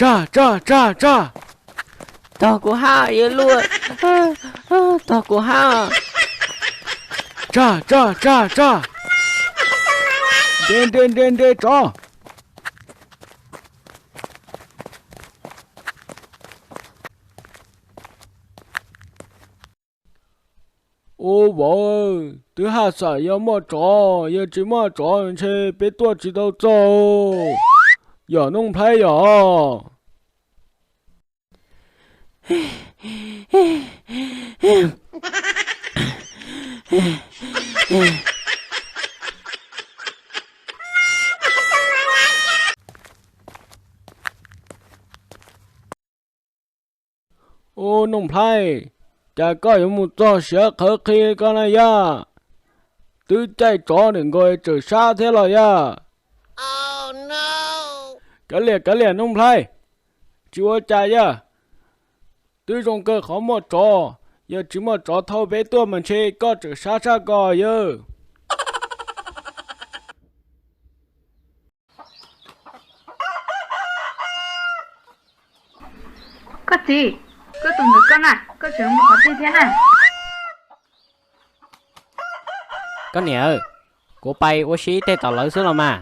Tsag, tsag, tsag, tsag. Tog kuv hab, yawg luaj, tog kuv hab. Tsag, tsag, tsag, tsag. Nres, nres, nres, nres tsov. Ub vauv, twb haj xam yog muaj tsov, yog tsis muaj tsov ntshe peb tuaj tsis tau txog. Yog Nuj Nplhaib yog. Ub Nuj Nplhaib, cas koj yuav mus txog siav qhawv qhi ko na yog? Twb caij tsov nws nkaus tseem sab thiab los yog? Kav liam, kav liam Nuj Nplhaib, tsis ua cas yog. Twb zoo kawg qhov muaj tsov, yog tsis muaj tsov thauj peb tuaj mas ntshe koj tseem sab tshaj ko yog. Koj txiv, koj tus ntawm koj na, koj tseem mus qhov twg thiab na? Koj niam, kuv pais ua si ib teg tom lawv xwb los mas.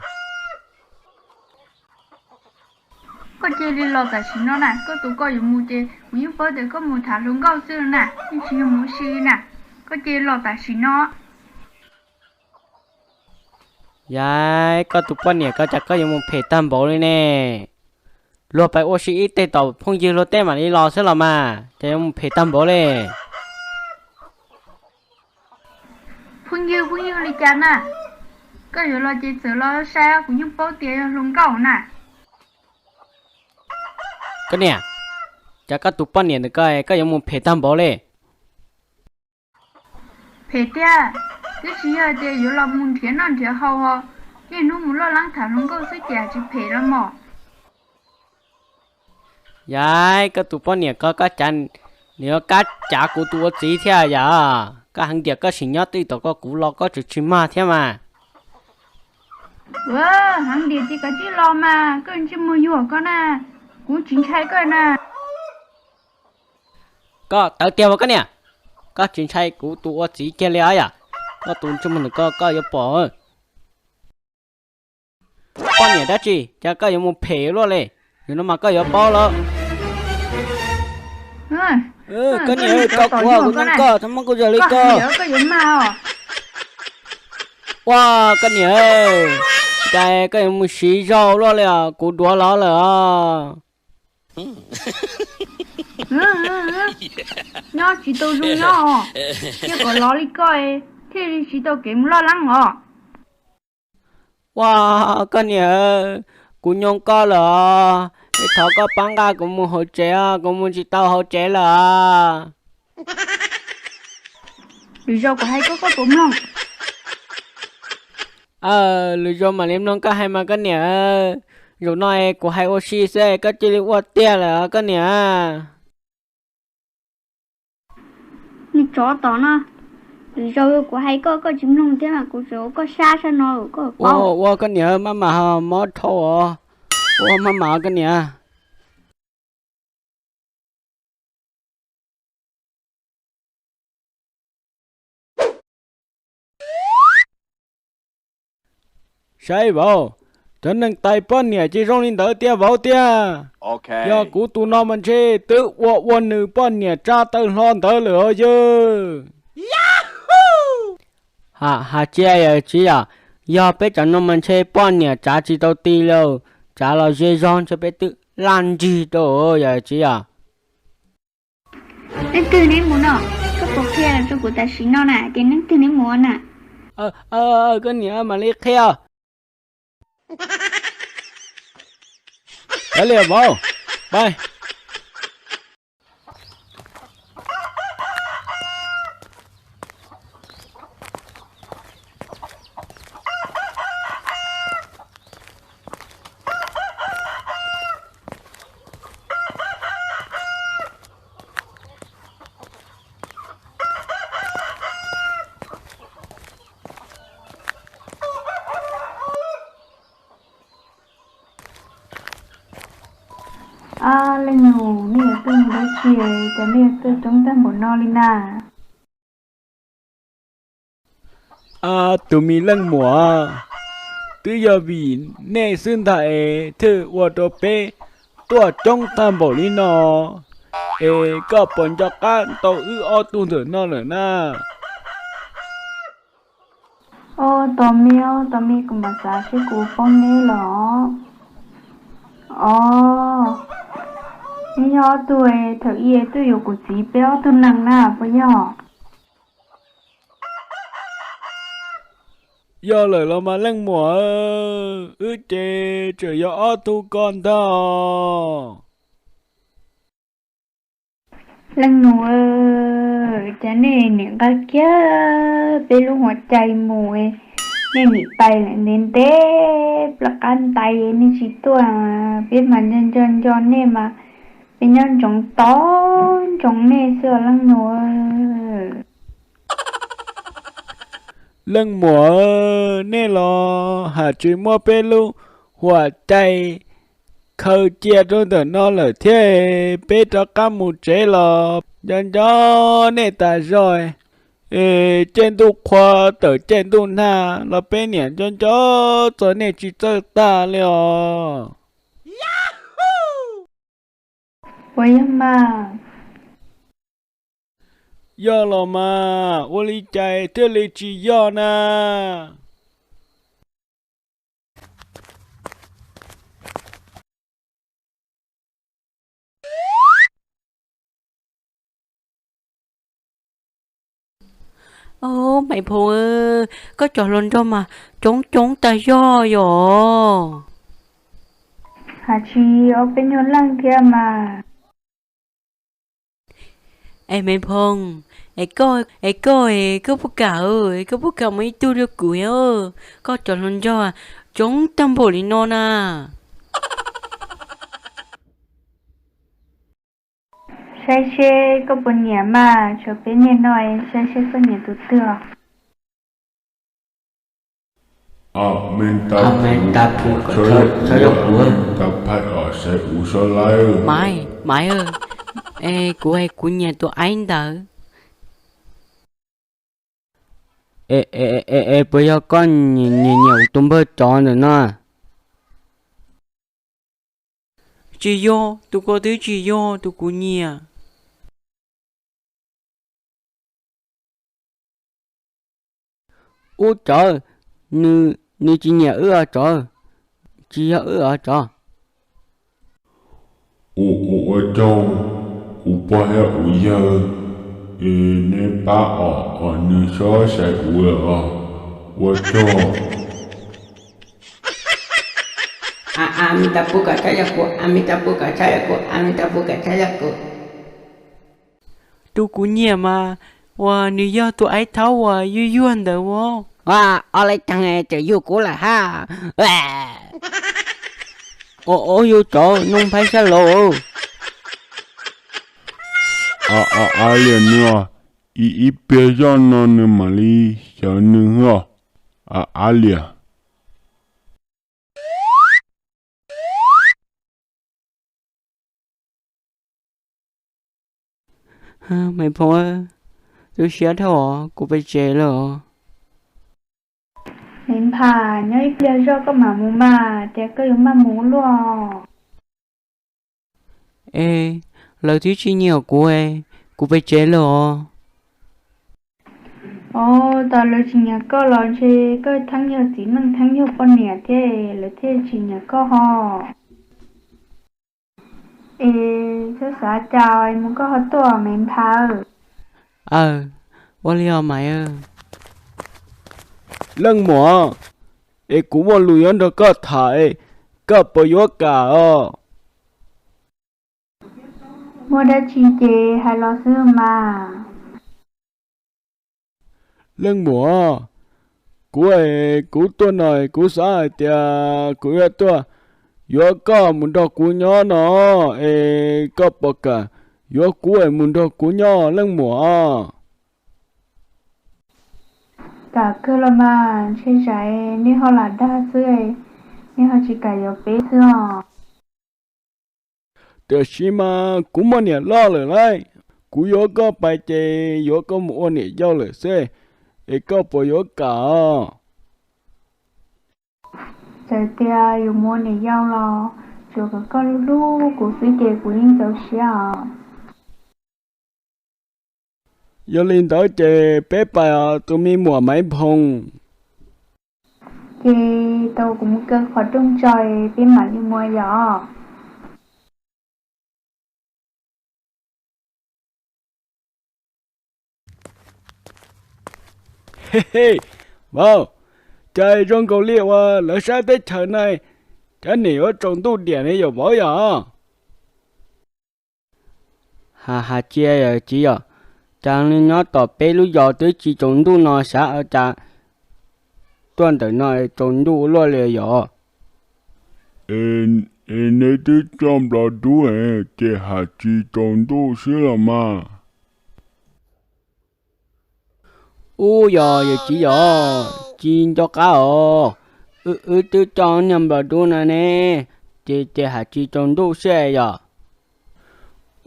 Koj cia li los tam sim no na, koj tus koj yuav mus ces kuv yeej paub tias koj mus tham hluas nkauj xwb na, yeej tsis yog mus ua si li na. Koj cia li los tam sim no. Yaj, koj tus poj niam ko cas koj yuav mus phem tag npaum li ne? Luag pais ua si ib teg tom phooj ywg luag tej mam li los xwb los mas, cas yuav mus phem tag npaum li? Phooj ywg, phooj ywg li cas na? Koj yuav los ces txawm los sai, kuv yeej paub tias yog hluas nkauj na. Koj niam, cas koj tus poj niam ntawm ko koj yuav mus phem tag npaum li? Phem tiag, twb tsis yog tias yuav los mus nrhiav noj nrhiav haus ho, niaj hnub mus loj leeb tham hluas nkauj xwb ces tsis phem los mog. Yaj, koj tus poj niam ko koj cav, nws yuav kab cav kuv tus ua txiv thiab yom? Koj heev tias koj sim nyob twj tom koj, kuv los koj tseem tsis mag thiab mas. Heev tias txiv koj tsis los mas koj ntsej muag yuag koj na, kuv tsis ntshai koj na. Koj tawv tiag as koj niam, koj tsis ntshai kuv tus ua txiv kiag li os yom? Koj tus ntsej muag ntawm ko koj yuav pom. Poj niam dab tsi cas koj yuav mus phem luaj li, yog no mas koj yuav paub lawm. Koj niam, tso kuv, kuv nyob koj, txhob muab kuv zam li ko. Ua koj niam, cas koj yuav mus siv zog luaj li os, kuv duav los lawm os. Nyob tsis tau zoo nyob os, cia kom lov li koj thiaj li tsis tau kev mus loj leeb os. Ua koj niam, kuv nyoo koj lawm os, thov koj pab nqa kuv mus hauv tsev os, kuv mus tsis tau hauv tsev lawm os. Lwm zaus kuv hais koj koj puas mloog? Lwm zaus mam li mloog koj hais mas koj niam. Zaum no kuv hais ua si xwb, koj cia li ua tiag lawm koj niam. Nws tsov tom no, lwm zaus kuv hais koj koj tsis mloog thiab, kuv tseem ua koj sab sab no koj. Ua koj niam, maj mam mob dhau os. Ua maj mam koj niam. Saib vauv, cov neeg tais poj niam ces zoo li ntawd tiag vauv tiag. Yog kuv tus no mas ntshe twb ua ua nws poj niam tsa taw hlo ntawd lawm os yawg. Ha, hais tsis yog tsis yom, yog peb cov no mas ntshe poj niam tsav tsis tau ti li, tsav los ze zog ntshe peb twb laj ntsig rau yom tsis yom. Leej twg neb mus no, koj puas qhia rau kuv tam sim no na tias leej twg neb mus na? Koj niam mam li qhia. Kav liam vauv, pais. Ab, leej nus, nej yuav tuaj mus dab tsi, cas nej yuav tuaj coob tag npaum no li na? Ab, tus me leej muam, twb yog vim nej xwb ntag es thiaj ua rau peb tuaj coob tag npaum li no. Es koj puas nco qab tau wb ob tug ntawm no lawm na? Os, tos me, tos me kuv mam xav seb kuv pom neb los. Os, neb yog ob tug thaum ub tuaj yuav kuv txiv peb ob tug nees na puas yog? Yog lawm los mas leej muam, wb ces tseem yog ob tug ko ntag. Leej nus, cas nej nim nqa kiag peb lub huam cai mus, nej nim pais lawm ntev ntev plaws qab ntais nej tsis tuaj, peb mas nco nco nco nej mas peb nyob ntsoov tos ntsoov nej xwb os leej nus. Leej muam, nej los haj tseem muab peb lub huam cai khaws cia rau ntawm no lawm thiab, peb rov qab mus tsev los nco nco nej tas zog. Es caij ntuj qhua tawm caij ntuj nag los peb niam nco nco txog nej tsis txawj tag li os. Puas yog mas? Yog los mas, ua li cas thiaj li tsis yog na? Maiv Phoom, koj cov hluas nraug mas coob coob tas zog yom. Haj tsis ob peb nyuag leej thiab mas. Es Maiv Phoom, es koj, es koj, koj puas kam, koj puas kam muaj ib tug rau kuv? Koj cov hluas nraug coob tag npaum li no na. Saib seb koj puas nyiam mas, tshuav peb niag no, saib seb koj nyiam tus twg. Maiv, Maiv, es kuv, es kuv nyiam tus aib ntawd. Es puas yog koj nyiam nyiam tus npawg tsov ntawm no? Tsis yog, tus ko twb tsis yog tus kuv nyiam. Ub tsov, nws tsis nyiam wb os tsov, tsis yog wb os tsov. Ua, ua, ua tsaug, kuv pog thiab kuv yawg, es neb pab os, os nws sob sai kuv lawm os, ua tsaug. Tus kuv nyiam mas, uas nws yog tus aib thaub uas yuag yuag ntawd as. Ob leeg tseem yuag kuv lawm hab. Ua, ua yus tsov, noog phaib sab laug. Av liam nws os, ib pliag zoj no nws mam li xyaw nws os, av liam. Maiv Phoom, tu siab dhau os, kuv pem tsev lawm os. Maiv Npham, nyob ib pliag zoj koj mam mus mas, tias koj yuav maj mus luaj. Es lawv twb tsis nyiam kuv, kuv pem tsev lawm os. Os, tas lawv tsis nyiam koj los ntshe koj theeb yog txiv neej theeb yog poj niam thiab lawv thiaj tsis nyiam koj ho. Es koj xav cas mus koj ho tuaj Maiv Npham. Aw, ua li os Maiv. Leej muam, es kuv muaj lus yuav nrog koj tham, koj puas yuav kam os? Muaj dab tsi ces hais los xwb mas. Leej muam, kuv, kuv tuaj no kuv xav hais tias kuv yuav tuaj yuav koj mus nrog kuv nyob no, es koj puas kam yuav kuv mus nrog kuv nyob leej muam? Kam kawg los mas, ntshe tsam nej ho lam dag xwb, nej ho tsis kam yuav peb xwb os. Tiam sis mas kuv muaj niam loj lawm lauj, kuv yuav koj pais ces yuav koj mus ua niam yau lawm xwb, es koj puas yuav kam os? Txawm tias yuav mus ua niam yau los tsuav kom koj hlub hlub kuv xwb ces kuv yeej txaus siab os. Yog li ntawd ces peb pais os tus me muam Maiv Nphoo. Ces tau kuv mus kaw qhov rooj tso peb mam li mus yom. Vauv, cas zoo nkaus li uas lawv sab teb chaws na, cov niam yuav tsaus ntuj diam ne yom vauv yom? Ha ha cia yom txiv yom, cas li nyob tom peb lub zos twb tsis tsaus ntuj no sav cas tuaj ntawm no tsaus ntuj ua luaj li yom? Es neb twb coj nplos dub ces hais tsis tsaus ntuj xwb los mas. Ub yog yawm txiv yom, tsis nco qab os. Wb twb coj niag nplos dub no ne, ces ces hais tsis tsaus ntuj xwb yom.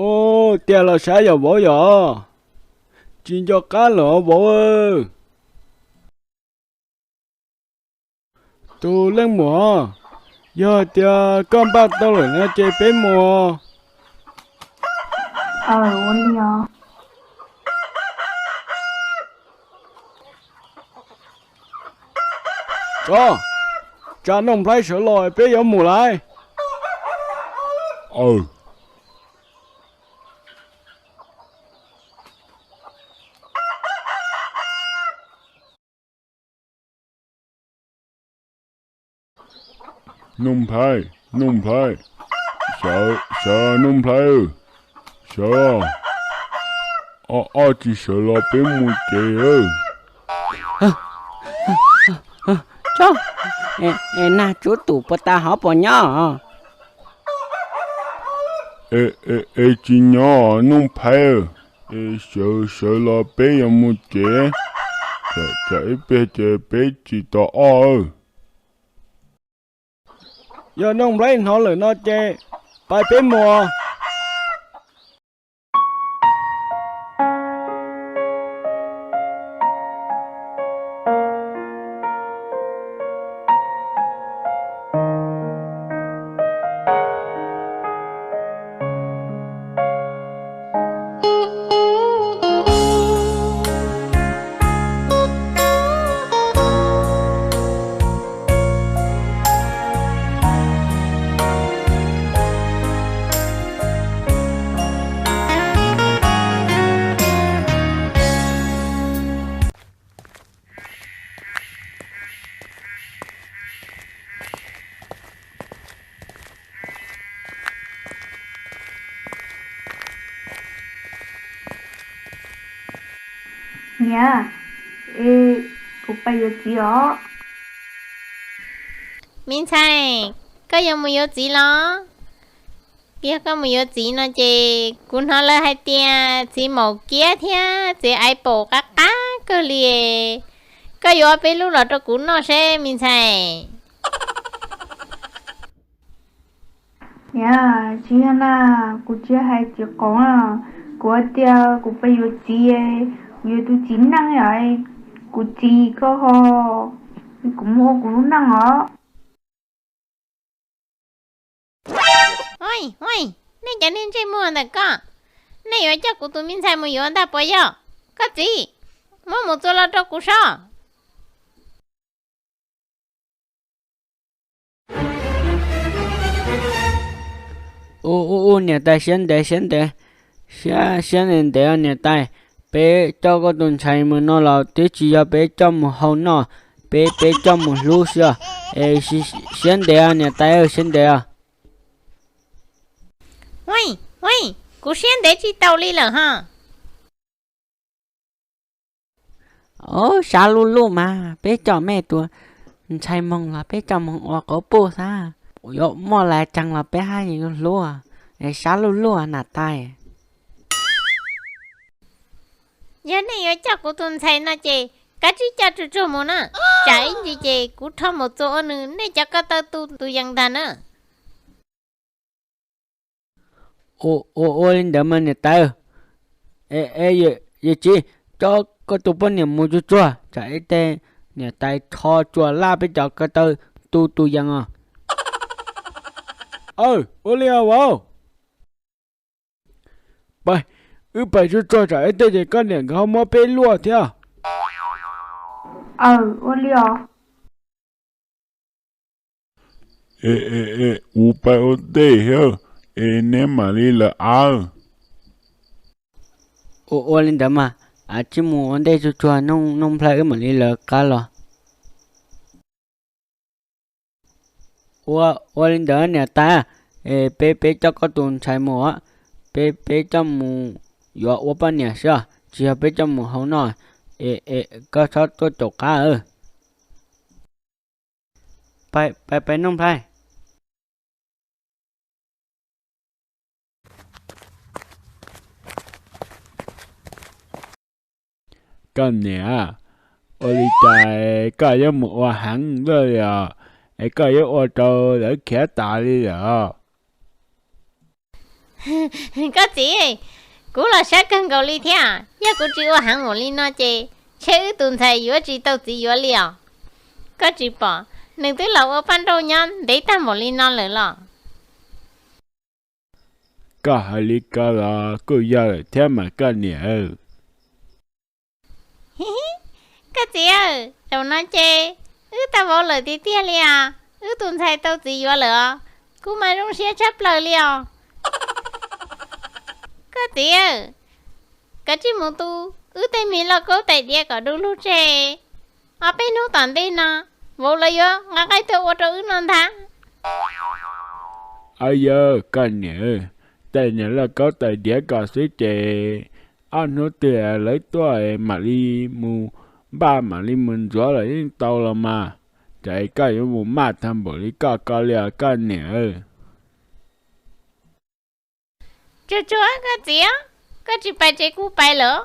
Ub, tiag los sav yom vauv yom, tsis nco qab lawm vauv. Tus leej muam, yog tias koj npaj tau lawm no ces peb mus. Ua li os. Tso, tsa Nuj Nplhaib sawv los peb yuav mus lawm. Nuj Nplhaib, Nuj Nplhaib, sawv, sawv Nuj Nplhaib, sawv. Ob, ob tsis sawv los peb mus tsev. Tso, nag tsuv tum puas tas hov puas nyob? Es tsis nyob Nuj Nplhaib, es sawv, sawv los peb yuav mus tsev, tsam ib pliag ces peb tsis tau ob. Yog Nuj Nplhaib hnov lawm no ces pais peb mus. Niam, es kuv pais yuav txiv os. Me ntxhais, koj yuav mus yuav txiv los? Yog koj mus yuav txiv no ces kuv hnov lawv hais tias txiv maum kiab thiab txiv aiv paum qab qab kawg li. Koj yuav peb lub los rau kuv noj seb me ntxhais. Niam, tsis yog na, kuv tsis hais txiv qaub na, kuv hais tias kuv pais yuav txiv, kuv yuav tus txiv neej os, kuv txiv koj ho, kuv mus ua kuv lub neej os. Ua, ua, nej cov niag ntsej muag ntawm koj, nej yuav coj kuv tus me ntxhais mus yuav ntag puas yog? Koj txiv, muab mus txua los rau kuv sob. Ub ub ub, niam tais siab ntev siab ntev, siab siab ntev ntev niam tais. Peb coj koj tus ntxhais mus no los twb tsis yog peb coj mus hau noj, peb peb coj mus hlub xwb os. Es siab ntev niam tais siab ntev. Ua, ua, kuv siab ntev tsis tau li lawm ho. Ob, sab luj luj mas peb coj mej tus ntxhais moog los peb coj moog ua quav puj xwb. Yuav muaj lais tsees los peb haj yam yuav hlub, es sab luj luj niam tais. Yog nej yuav coj kuv tus ntxhais no ces kav tsij coj tsuag tsuag mus na, tsam ib ntsis ces kuv rho mus txua ua nws nej cov ko taw tu tus yees ntag na. Ua ua li ntawd mas niam tais. Yawm txiv, coj koj tus poj niam mus tsuag tsuag, tsam ib teg niam tais rho tsuas laj peb cov ko taw tu tus yees os. Aw, ua li os vauv. Pais, wb pais tsuag tsuag tsam ib teg ces koj niam nkawd ho muab peb luaj thiab. Ua li os. Es, es, es, kuv pais ua ntej thiab, es neb mam li lawv qab. Ua ua li ntawd mas, tsij mus ua ntej tsuag tsuag, Nuj Nplhaib wb mam li lawv qab los. Ua ua li ntawd niam tais, es peb peb coj koj tus ntxhais mus, peb peb coj mus yuav ua poj niam xwb os, tsis yog peb coj mus hauv no. Es koj txhob tuaj caum qab. Pais pais Nuj Nplhaib. Koj niam, ua li cas koj yuav mus ua heev luaj li os, es koj yuav ua rau lawv khiav tas li lawm os. Koj txiv, kuv los sab kawg nkaus li thiab, yog kuv tsis ua heev npaum li no ces ntshe wb tus ntxhais yuav tsis tau txiv yuav li os. Koj tsis pom, nws twb los ua paj nrauj nyob ntev tag npaum li no lawm los. Koj hais li ko los kuj yog lawm thiab mas koj niam. Koj txiv, zaum no ces wb tau vauv lawm tiag tiag li os, wb tus ntxhais tau txiv yuav lawm os, kuv mas zoo siab tshaj plaws li os. Koj txiv, koj tsij mus tu wb tej me lauj kaub tais diav kom du lug tseg, ob peb hnub tom ntej no vauv lawv yuav nqa qaib tuaj ua rau wb noj ntag. Aw yawg, koj niam, tej niag lauj kaub tais diav ko xwb ces ob hnub twg lawv tuaj mam li mus npaj mam li mus ntxuav los yeej tau los mas, tsam koj yuav mus maj tag npaum li koj ko li os koj niam. Tsuag tsuag koj txiv, koj tsis pais ces kuv pais lawm.